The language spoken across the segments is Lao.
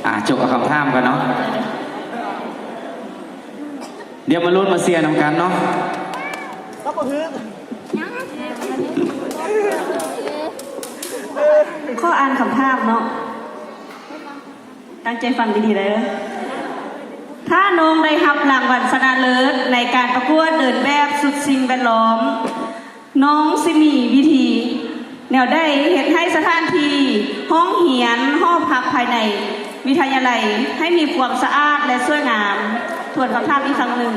ອ່າ ຈົບເອົາຄຳຖາມກ່ອນເນາະ. ດຽວມາລຸ້ນມາເຊຍນຳກັນເນາະ. ຂໍອ່ານຄຳຖາມເນາະ. ຕັ້ງໃຈຟັງດີໆເດີ້. ຖ້ານ້ອງໄດ້ຮັບລາງວັນຊະນະເລີດໃນການປະກວດເດີນແບບຊຸດສິ່ງແວດລ້ອມ, ນ້ອງຊິມີວິທີແນວໃດເຮັດໃຫ້ສະຖານທີ່ຫ້ອງຮຽນ, ຫໍພັກພາຍໃນວິທະຍາໄລໃຫ້ມີຄວາມສະອາດ ແລະ ສວຍງາມ? ທວນຄຳຖາມອີກຄັ້ງໜຶ່ງ.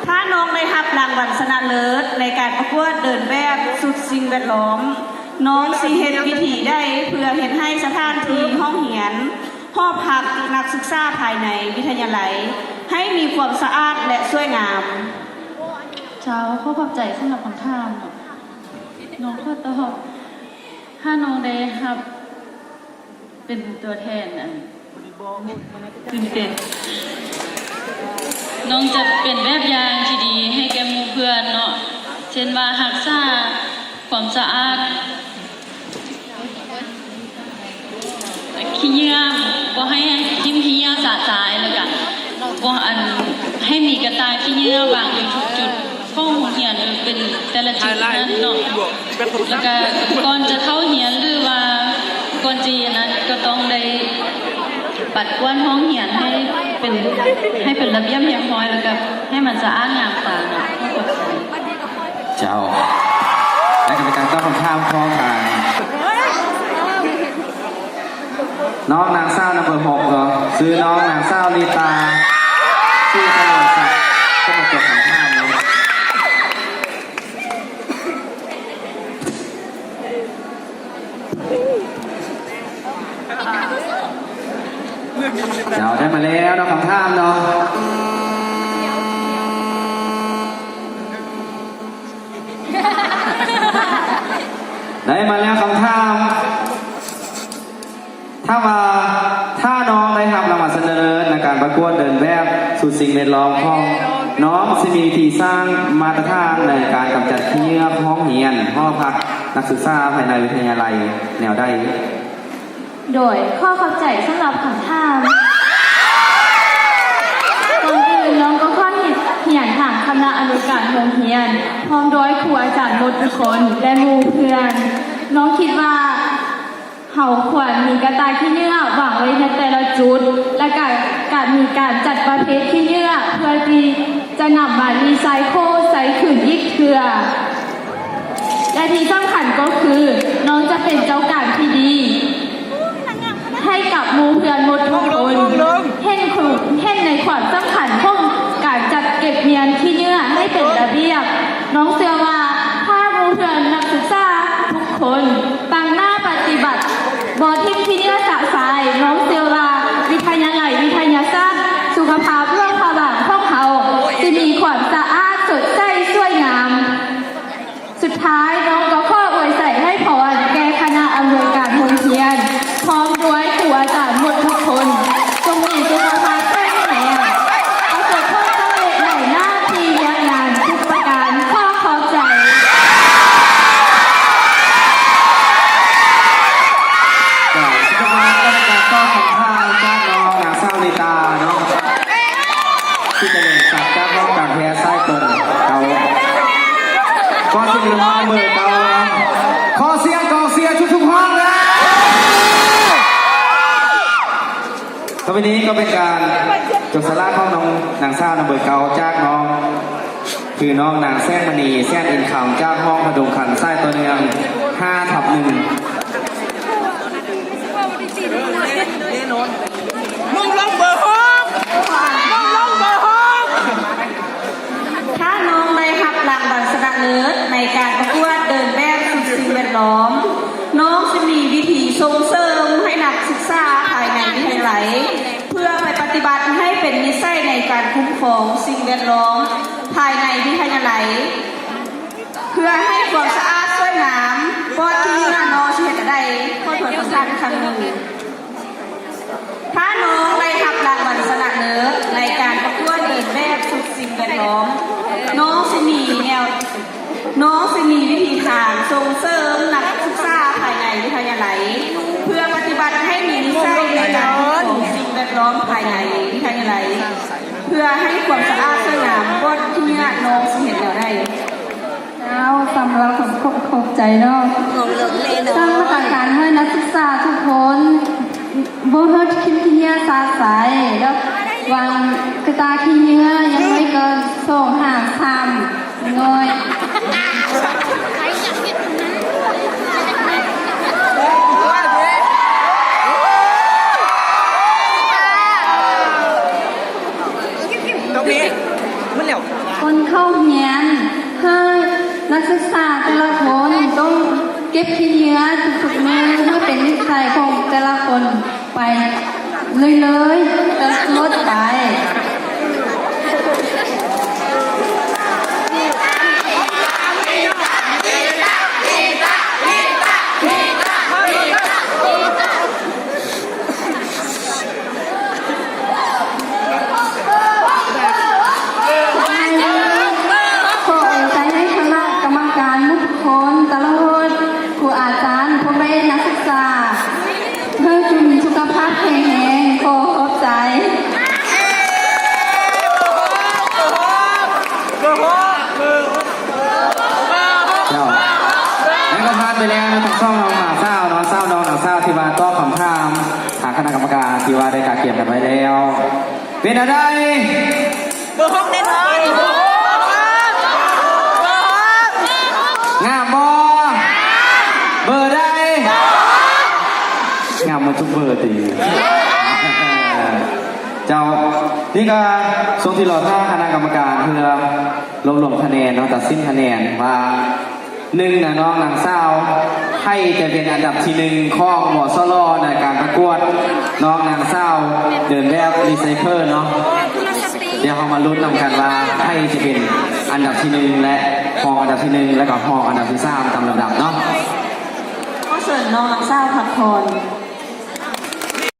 ຖ້ານ້ອງໄດ້ຮັບລາງວັນຊະນະເລີດໃນການປະກວດເດີນແບບຊຸດສິ່ງແວດລ້ອມ, ນ້ອງຊິເຮັດວິທີໃດເພື່ອເຮັດໃຫ້ສະຖານທີ່ຫ້ອງຮຽນ, ຫໍພັກນັກສຶກສາພາຍໃນວິທະຍາໄລໃຫ້ມີຄວາມສະອາດ ແລະ ສວຍງາມ? ເຈົ້າ, ຂໍຂອບໃຈສຳລັບຄຳຖາມເນາະ. ນ້ອງຂໍຕອບ, ຖ້ານ້ອງໄດ້ຮັບ ເປັນຕົວແທນອັນ ຕື່ນເຕັ້ນ. ນ້ອງຈະເປັນແບບຢ່າງທີ່ດີໃຫ້ແກ່ໝູ່ເພື່ອນເນາະ, ເຊັ່ນວ່າຮັກສາຄວາມສະອາດ, ຂີ້ເຫຍື້ອ ບໍ່ໃຫ້ຖິ້ມຂີ້ເຫຍື້ອຊະຊາຍ, ແລ້ວກະບໍ່ ອັນ ໃຫ້ມີກະຕ່າຂີ້ເຫຍື້ອວາງຢູ່ທຸກຈຸດ ຂອງໂຮງຮຽນ ເປັນແຕ່ລະຈຸດນັ້ນເນາະ. ແລ້ວກະກ່ອນຈະເຂົ້າຮຽນ ຫຼືວ່າກ່ອນຈະອັນນັ້ນ ກໍຕ້ອງໄດ້ປັດກວາດຫ້ອງຮຽນໃຫ້ເປັນ ໃຫ້ເປັນລະບຽບຮຽບຮ້ອຍ ແລ້ວກະໃຫ້ມັນສະອາດງາມຕາເນາະ. ເຈົ້າ ແລະກະເປັນການຕອບຄຳຖາມຂອງທາງ ນ້ອງນາງສາວນຳເບີຫົກເນາະ, ຊື່ນ້ອງນາງສາວລີຕາ ຊື່ສະຫງວນສັກ ເປັນເຈົ້າຂອງຄຳຖາມເນາະ. ເຈົ້າ ໄດ້ມາແລ້ວເນາະ ຄຳຖາມເນາະ. ໄດ້ມາແລ້ວຄຳຖາມ, ຖ້າວ່າ ຖ້ານ້ອງໄດ້ຮັບລາງວັນຊະນະເລີດໃນການປະກວດເດີນແບບຊຸດສິ່ງແວດລ້ອມຂອງ ນ້ອງຊິມີວິທີສ້າງມາດຕະຖານໃນການກຳຈັດຂີ້ເຫຍື້ອຂອງໂຮງຮຽນ, ຫໍພັກນັກສຶກສາພາຍໃນວິທະຍາໄລແນວໃດ? ໂດຍ ຂໍຂອບໃຈສຳລັບຄຳຖາມ. ກ່ອນອື່ນ ນ້ອງກໍຂໍຮຽນຖາມຄະນະອຳນວຍການໂຮງຮຽນ ພ້ອມດ້ວຍຄູອາຈານໝົດທຸກຄົນ ແລະ ໝູ່ເພື່ອນ, ນ້ອງຄິດວ່າເຮົາຄວນມີກະຕ່າຂີ້ເຫຍື້ອວາງໄວ້ໃນແຕ່ລະຈຸດ ແລະ ກະ ກະມີການຈັດປະເພດຂີ້ເຫຍື້ອ ເພື່ອທີ່ຈະນຳມາຣີໄຊໂຄນໃຊ້ຄືນອີກເທື່ອ. ແລະທີ່ສຳຄັນກໍຄື ນ້ອງຈະເປັນເຈົ້າການທີ່ດີໃຫ້ກັບໝູ່ເພື່ອນໝົດທຸກຄົນ ເຫັນຄຸນ ເຫັນໃນຄວາມສຳຄັນຂອງການຈັດເກັບຮຽນຂີ້ເຫຍື້ອໃຫ້ເປັນລະບຽບ. ນ້ອງເຊື່ອວ່າຖ້າໝູ່ເພື່ອນນັກສຶກສາທຸກຄົນຕັ້ງໜ້າປະຕິບັດ ບໍ່ຖິ້ມຂີ້ເຫຍື້ອຊະຊາຍ, ນ້ອງເຊື່ອວ່າວິທະຍາໄລວິທະຍາສາດສຸຂະພາບຫຼວງພະບາງຂອງເຮົາ ຈະມີຄວາມສະອາດສົດໃສສວຍງາມ. ສຸດທ້າຍ ນ້ອງກໍຂໍອວຍໄຊໃຫ້ພອນແກ່ຄະນະອຳນວຍການໂຮງຮຽນ ພ້ອມດ້ວຍຄູອາຈານໝົດທຸກຄົນ ຈົ່ງມີສຸຂະພາບແຂງແຮງ ປະສົບຜົນສຳເລັດໃນໜ້າທີ່ວຽກງານທຸກປະການ. ຂໍຂອບໃຈ. ກໍຊິເປັນການຕອບຄຳຖາມຈາກນ້ອງນາງສາວລິຕາເນາະ. ທີ່ຈະເລີນສັກຈາກຫ້ອງການແພດສາຍຕົງເກົ້າ ກໍຊິເປັນຫ້ອງເບີເກົ້າເນາະ. ຂໍສຽງກອງເຊຍທຸກໆຫ້ອງເດີ. ຕໍ່ໄປນີ້ກໍເປັນການຈັບສະຫຼາກຂອງນ້ອງນາງສາວນຳເບີເກົ້າ ຈາກນ້ອງ ຄືນ້ອງນາງແສງມະນີ ແສນອິນຄຳ ຈາກຫ້ອງພະດຸງຄັນ ສາຍຕໍ່ເນື່ອງ ຫ້າທັບໜຶ່ງ. ມອງລົງເບີຫົກ ມອງລົງເບີຫົກ. ຖ້ານ້ອງໄດ້ຮັບລາງວັນຊະນະເລີດໃນການປະກວດເດີນແບບຊຸດສິ່ງແວດລ້ອມ, ນ້ອງຊິມີວິທີສົ່ງເສີມໃຫ້ນັກສຶກສາພາຍໃນວິທະຍາໄລ ເພື່ອໄປປະຕິບັດໃຫ້ເປັນນິໄສໃນການຄຸ້ມຄອງສິ່ງແວດລ້ອມພາຍໃນວິທະຍາໄລ ເພື່ອໃຫ້ຄວາມສະອາດສວຍງາມ ປອດຂີ້ເຫຍື້ອ ນ້ອງຊິເຮັດແນວໃດ? ຂໍທວນຄຳຖາມອີກຄັ້ງໜຶ່ງ. ຖ້ານ້ອງໄດ້ຮັບລາງວັນຊະນະເລີດໃນການປະກວດເດີນແບບຊຸດສິ່ງແວດລ້ອມ, ນ້ອງຊິມີແນວ, ນ້ອງຊິມີວິທີທາງ ສົ່ງເສີມນັກສຶກສາພາຍໃນວິທະຍາໄລ ເພື່ອປະຕິບັດໃຫ້ມີນິໄສໃນການຄຸ້ມຄອງສິ່ງແວດລ້ອມພາຍໃນວິທະຍາໄລ ເພື່ອໃຫ້ຄວາມສະອາດສວຍງາມ. ບ່ອນທີ່ເນີ້ຍນ້ອງຊິເຮັດແນວໃດ? ເຈົ້າ ສຳລັບ ຂອບ ຂອບໃຈເນາະ. ສ້າງມາດຕະການໃຫ້ນັກສຶກສາທຸກຄົນ ບໍ່ເຮັດຂີ້ເຫຍື້ອສະໃສ ແລ້ວວາງກະຕ່າຂີ້ເຫຍື້ອ ຢ່າງໜ້ອຍກໍສອງຫາສາມໜ່ວຍ. ຄົນເຂົ້າຮຽນ ໃຫ້ນັກສຶກສາແຕ່ລະຄົນຕ້ອງເກັບຂີ້ເຫຍື້ອທຸກໆມື້ ໃຫ້ເປັນນິໄສຂອງແຕ່ລະຄົນໄປເລື້ອຍໆ ຕະຫຼອດໄປ. ຂໍອາໄສໃຫ້ຄະນະກຳມະການທຸກຄົນ ຕະຫຼອດ ຄູອາຈານ ພໍ່ແມ່ນັກສຶກສາ ເພື່ອຈຸມີສຸຂະພາບແຂງແຮງ. ຂໍຂອບໃຈ. ເຈົ້າ ນັ້ນກໍຜ່ານໄປແລ້ວເນາະ ທັງສອງນ້ອງໜ້າສາວເນາະ ສາວນ້ອງໜ້າສາວທີ່ວ່າຕອບຄຳຖາມທາງຄະນະກຳມະການທີ່ວ່າໄດ້ກະກຽມກັນໄວ້ແລ້ວ ເປັນແນວໃດ? ເບີຫົກແນ່ນອນ. ງາມບໍ່? ເບີໃດ? ງາມໝົດທຸກເບີຕິ? ເຈົ້າ ນີ້ກໍຊ່ວງທີ່ລໍຖ້າຄະນະກຳມະການເພື່ອລວບລວມຄະແນນເນາະ ຕັດສິນຄະແນນວ່າ ໜຶ່ງນະ ນ້ອງນາງສາວ ໃຜຈະເປັນອັນດັບທີໜຶ່ງຂອງ ມສລ ໃນການປະກວດນ້ອງນາງສາວເດີນແບບຣີໄຊເຄິນເນາະ. ດຽວເຮົາມາລຸ້ນນຳກັນວ່າໃຜຈະເປັນອັນດັບທີໜຶ່ງ ແລະ ຮອງອັນດັບທີໜຶ່ງ ແລະ ກໍຮອງອັນດັບທີສາມຕາມລຳດັບເນາະ. ຂໍເຊີນນ້ອງນາງສາວພັກຜ່ອນ.